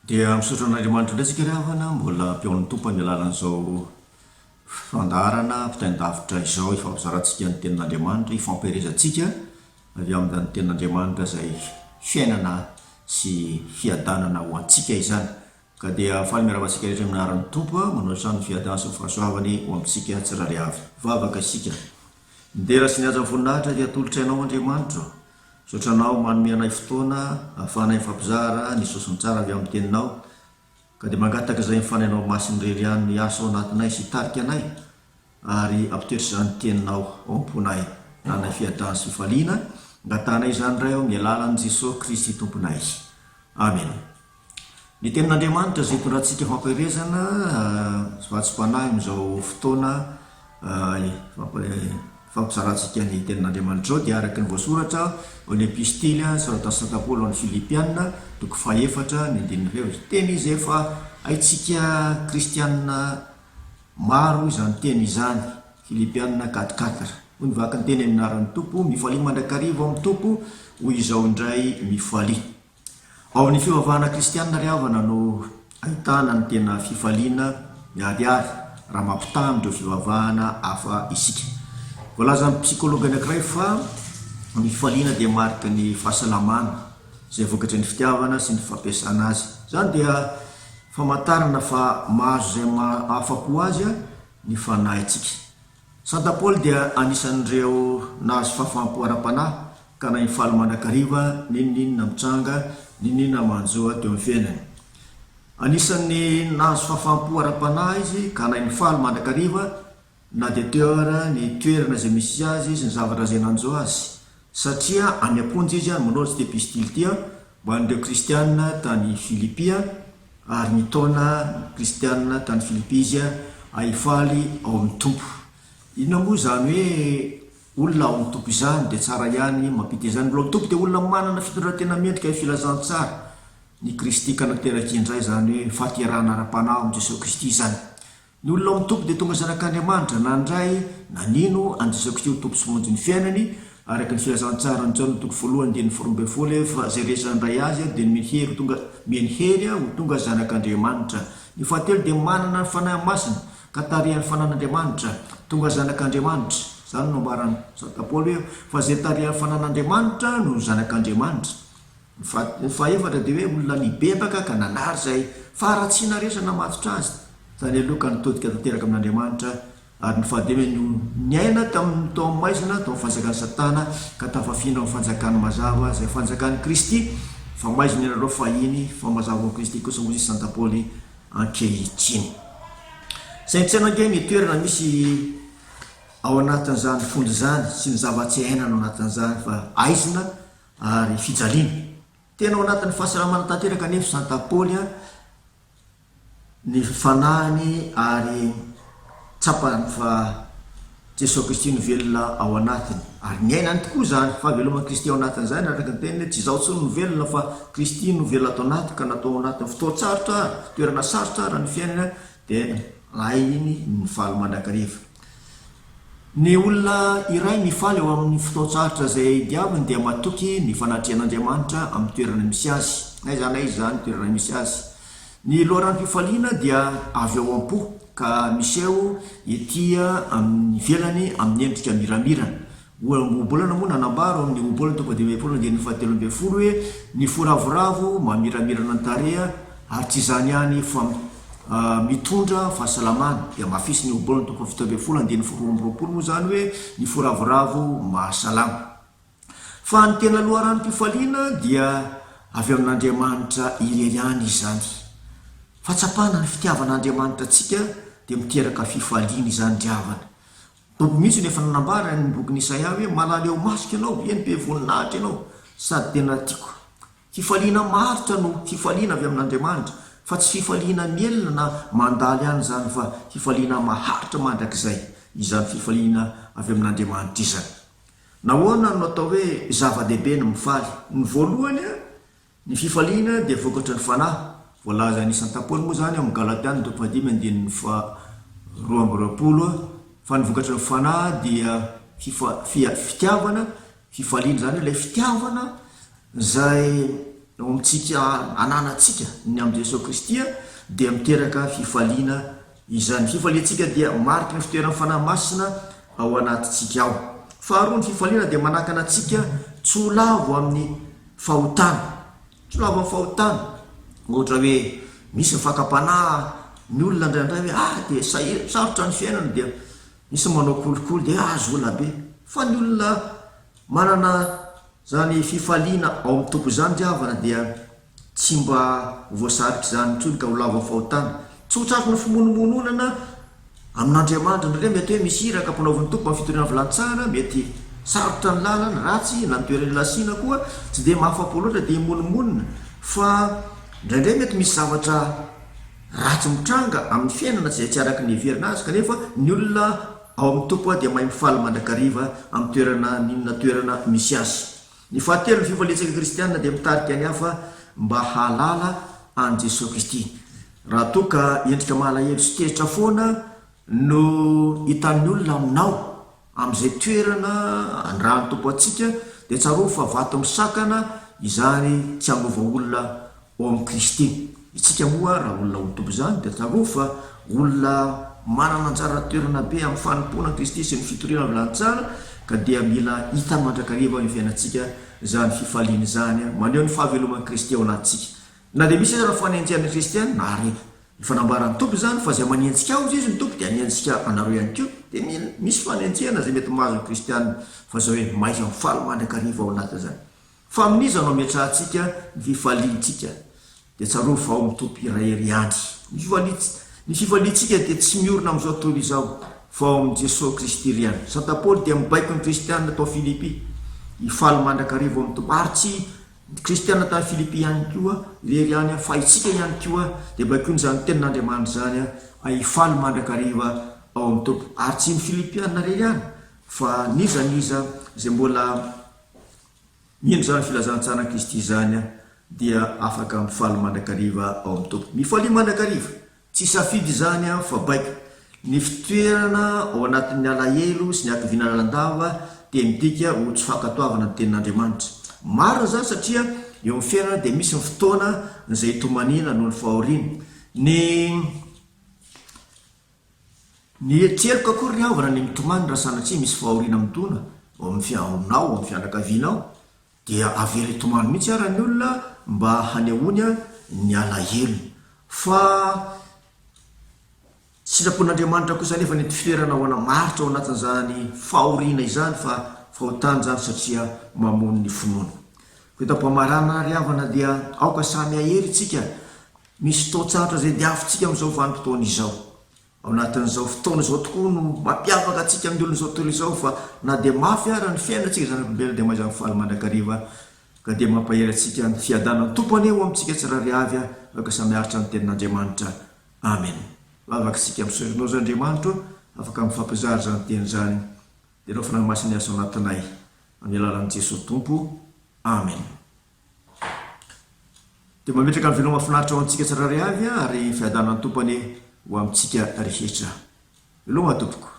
Dia misaotra an'Andriamanitra indray tsika ry havana mbola ampihaon'ny Tompo amin'ny alalan'izao fandaharana ampitain-davitra izao hifampizarantsika ny tenin'Andriamanitra, hifampiherezantsika avy amin'izany tenin'Andriamanitra izay fiainana sy fiadanana ho antsika izany. Ka dia faly miarahaba antsika rehetra amin'ny anaran'ny Tompo, manao hatrany ny fiadanana sy ny fahasoavany ho amintsika tsirairay avy. Vavaka isika. Ny dera sy ny haja ny voninahitra dia atolotray Anao Andriamanitro. Misaotra Anao manome anay fotoana ahafahanay mifampizara ny sosony tsara avy amin'ny Teninao. Ka dia mangataka izay Fanahinao Masina irery ihany no hiasa ao anatinay sy hitarika anay ary hampitoetra izany Teninao ao am-ponay. Hananay fiadanana sy fifaliana. Angatahanay izany Ray o amin'ny alalan'i Jesoa Kristy Tomponay. Amena. Ny Tenin'Andriamanitra izay itondrantsika fampaherezana sy vatsim-panahy amin'izao fotoana ifampizarantsika ny Tenin'Andriamanitra izao dia araka ny voasoratra ao amin'ny Epistily soratan'i Santa Paoly ho an'ny Filipiana, toko fahefatra, ny andininy fahefatra. Teny izay efa haintsika kristiana maro izany teny izany, Filipiana quatre quatre. Hoy ny vaky ny teny amin'ny anaran'ny Tompo, Mifalia mandrakariva ao amin'ny Tompo, hoy izao indray, mifalia. Ao amin'ny fivavahana kristianina ry havana no ahitana ny tena fifaliana miharihary raha mampitaha amin'ireo fivavahana hafa isika. Voalazan'ny psychologue anankiray fa ny fifaliana dia mariky ny fahasalamana izay vokatry ny fitiavana sy ny fampiasana azy. Izany dia famantarana fa mahazo izay mahafa-po azy ny fanahintsika. Santa Paoly dia anisan'ireo nahazo fahafaham-po ara-panahy ka nahay nifaly mandrakariva n'inon'inona mitranga, n'inon'inona manjo teo amin'ny fiainany. Anisan'ny nahazo fahafaham-po ara-panahy izy ka nahay nifaly mandrakariva na dia teo ara ny toerana izay misy azy sy ny zavatra izay nanjo azy, satria any am-ponja izy no manoratra ity epistily ity ho an'ireo kristiana tany Filipia, ary nitaona ny kristiana tany Filipy izy hahifaly ao amin'ny Tompo. Inona moa izany hoe olona ao amin'ny Tompo izany? Dia tsara ihany mampita izany. Ny olona ao amin'ny Tompo dia olona manana fitondran-tena mendrika ny filazantsara ny Kristy ka nateraka indray, izany hoe fahaterahana ara-panahy ao amin'i Jesoa Kristy izany. Ny olona ao amin'ny Tompo dia tonga zanak'Andriamanitra, nandray, na nino, an'i Jesoa Kristy ho Tompo sy Mpamonjy ny fiainany, araka ny filazantsaran'i Jaona toko voalohany andininy faharoa 12, fa izay rehetra nandray Azy dia nomeny hery ho tonga, omeny hery ho tonga zanak'Andriamanitra. Ny fahatelo dia manana ny Fanahy Masina, ka tarihan'ny Fanan'Andriamanitra, tonga zanak'Andriamanitra. Izany no ambaran'i Santa Paoly hoe, fa izay tarihan'ny Fanan'Andriamanitra no zanak'Andriamanitra. Ny fahefatra dia hoe olona nibebaka ka nanary izay faharatsiana rehetra namatotra azy tany aloha ka nitodika tanteraka amin'Andriamanitra, ary ny fahadimy no niaina tamin'ny tao amin'ny maizina, tao amin'ny fanjakan'i Satana, ka tafafindra ao amin'ny fanjakan'ny mazava, izay fanjakan'i Kristy, fa maizina ianareo fahiny, fa mazava ao amin'i Kristy kosa hoy Santa Paoly ankehitriny. Saintsaino ange ny toerana misy ao anatin'izany fonja izany sy ny zava-tsy iainana ao anatin'izany fa aizina ary fijaliana. Tena ao anatin'ny fahasalamana tanteraka anefa Santa Paoly ny fanahiny ary tsapany fa Jesoa Kristy no velona ao anatiny ary niainany tokoa izany fahaveloman'i Kristy ao anatiny izany araka ny teniny hoe tsy izaho intsony no velona fa Kristy no velona ato anatiko ka natao ao anatin'ny fotoan-tsarotra ary toerana sarotra ary ny fiainana dia hainy ny mifaly mandrakariva. Ny olona iray mifaly eo amin'ny fotoan-tsarotra izay diaviny dia matoky ny fanatrehan'Andriamanitra amin'ny toerana misy azy, n'aiza n'aiza izany toerana misy azy. Ny loharanom-pifaliana dia avy ao am-po ka miseho ety amin'ny ivelany amin'ny endrika miramirana. Ohabolana moa nanambara ao amin'ny Ohabolana toko 45 andininy fahatelo ambin'ny folo hoe, Ny fo ravoravo mamiramirana ny tarehy, ary tsy izany ihany fa mitondra fahasalamana. Dia hamafisin'ny Ohabolana toko faha-17 andininy faha-22 moa izany hoe, Ny fo ravoravo mahasalama. Fa ny tena loharanom-pifaliana dia avy amin'Andriamanitra irery ihany izany. Fahatsapana ny fitiavan'Andriamanitra antsika dia miteraka fifaliana izany ry havana. Tompo mihitsy no efa nanambara ny bokin'i Isaia hoe, Malala eo imasoko ianao, eny be voninahitra ianao, sady tena tiako. Fifaliana maharitra no fifaliana avy amin'Andriamanitra, fa tsy fifaliana mielina na mandalo ihany izany fa fifaliana maharitra mandrakizay izany fifaliana avy amin'Andriamanitra izany. Nahoana no atao hoe zava-dehibe ny mifaly? Ny voalohany, Ny fifaliana dia vokatry ny Fanahy. Voalazan'i Santa Paoly moa izany ao amin'ny Galatiana toko fahadimy andininy faha 22 fa ny vokatry ny Fanahy dia fifa, fia, fitiavana, fifaliana. Izany hoe ilay fitiavana izay. ao amintsika ananantsika ny amin'i Jesoa Kristy dia miteraka fifaliana izany. Ny fifaliantsika dia mariky ny fitoeran'ny Fanahy Masina ao anatintsika ao. Faharoa, ny fifaliana dia manakana antsika tsy ho lavo amin'ny fahotana. Tsy ho lavo amin'ny fahotana. Ohatra hoe misy ny fakam-panahy ny olona indraindray hoe ah dia sahirana, sarotra ny fiainana dia misy manao kolikoly dia ah vola be. Fa ny olona manana izany fifaliana ao amin'ny Tompo izany ry havana dia tsy mba ho voasarik'izany intsony ka ho lavo amin'ny fahotana. Tsy ho tratry ny fimonomononana amin'Andriamanitra. Indraindray mety hoe misy iraka ampanaovin'ny Tompo amin'ny fitoriana vilantsara, mety sarotra ny lalana, ratsy, na ny toerana ilasiana koa tsy dia mahafa-po loatra dia himonomonona. Fa indraindray mety misy zavatra ratsy mitranga amin'ny fiainana izay tsy araka ny heverina azy kanefa ny olona ao amin'ny Tompo dia mahay mifaly mandrakariva amin'ny toerana n'inona toerana misy azy. Ny fahatelo, ny fifaliantsika kristiana dia mitarika ny hafa mba hahalala an'i Jesoa Kristy. Raha toa ka endrika malahelo sy tezitra foana no hitan'ny olona aminao amin'izay toerana andrahan'ny Tompo antsika dia tsarovy fa vato misakana izany tsy hanova olona ao amin'i Kristy. Isika moa raha olona ao amin'ny Tompo izany dia tsarovy fa olona manana anjara toerana be amin'ny fanompoana an'i Kristy sy ny fitoriana ny volantsara ka dia mila hita mandrakariva eo amin'ny fiainantsika izany fifaliana izany, maneho ny fahaveloman'i Kristy ao anatintsika. Na dia misy aza ny fanenjehana ny kristiana ary efa nambaran'ny Tompo izany fa izay manenjika ahy hozy izy ny Tompo dia hanenjika anareo ihany koa dia misy fanenjehana izay mety mahazo ny kristiana fa izao hoe mahaiza mifaly mandrakariva ao anatin'izany. Fa amin'iza no ametrahantsika ny fifaliantsika? Dia tsarovy fa ao amin'ny Tompo irery ihany. Ny ny fifaliantsika dia tsy miorina amin'izao tontolo izao, fa ao amin'i Jesoa Kristy irery ihany. Santa Paoly dia mibaiko ny kristiana tao Filipy hifaly mandrakariva ao amin'ny Tompo. Ary tsy ny kristiana tany Filipy ihany koa irery ihany, fa isika ihany koa dia baikoin'izany Tenin'Andriamanitra izany hifaly mandrakariva ao amin'ny Tompo. Ary tsy ny Filipiana irery ihany, fa n'iza n'iza izay mbola Mino izany filazantsaran'i Kristy izany dia afaka mifaly mandrakariva ao amin'ny Tompo. Mifalia mandrakariva! Tsy safidy izany fa baiko. Ny fitoerana ao anatin'ny alahelo sy ny hakiviana lalandava dia midika ho tsy fankatoavana ny Tenin'Andriamanitra. Marina izany satria eo amin'ny fiainana dia misy ny fotoana izay itomaniana noho ny fahoriana. Ny. Ny eritreriko akory ry havana ny mitomany raha sanatria misy fahoriana midona ao amin'ny fiangonanao, ao amin'ny fianakavianao, dia avela hitomany mihitsy ara ny olona mba hanehoany ny alahelony. Fa sitrapon'Andriamanitra kosa anefa ny hitoerana ao ana maharitra ao anatin'izany fahoriana izany fa fahotana izany satria mamono ny finoana. Koa eto am-pamaranana ry havana dia aoka samy hahery isika Misy fotoan-tsarotra izay diavintsika amin'izao vanim-potoana izao. Ao anatin'izao fotoana izao tokoa no mampiavaka antsika amin'ny olon'izao tontolo izao fa na dia mafy ara ny fiainantsika zanak'olombelona dia mahaiza mifaly mandrakariva ka dia mampahery antsika ny fiadanan'ny Tompo anie ho amintsika tsirairay avy aoka samy haharitra ny tenin'Andriamanitra. Amen. Vavaka isika misaotra Anao izay Andriamanitra ô afaka mifampizara izany teny izany dia Anao Fanahy Masina hiasa ao anatinay amin'ny alalan'i Jesoa Tompo. Amen. Dia mametraka ny veloma finaritra ho antsika tsirairay avy ary fiadanan'ny Tompo anie ho amintsika rehetra. Veloma tompoko.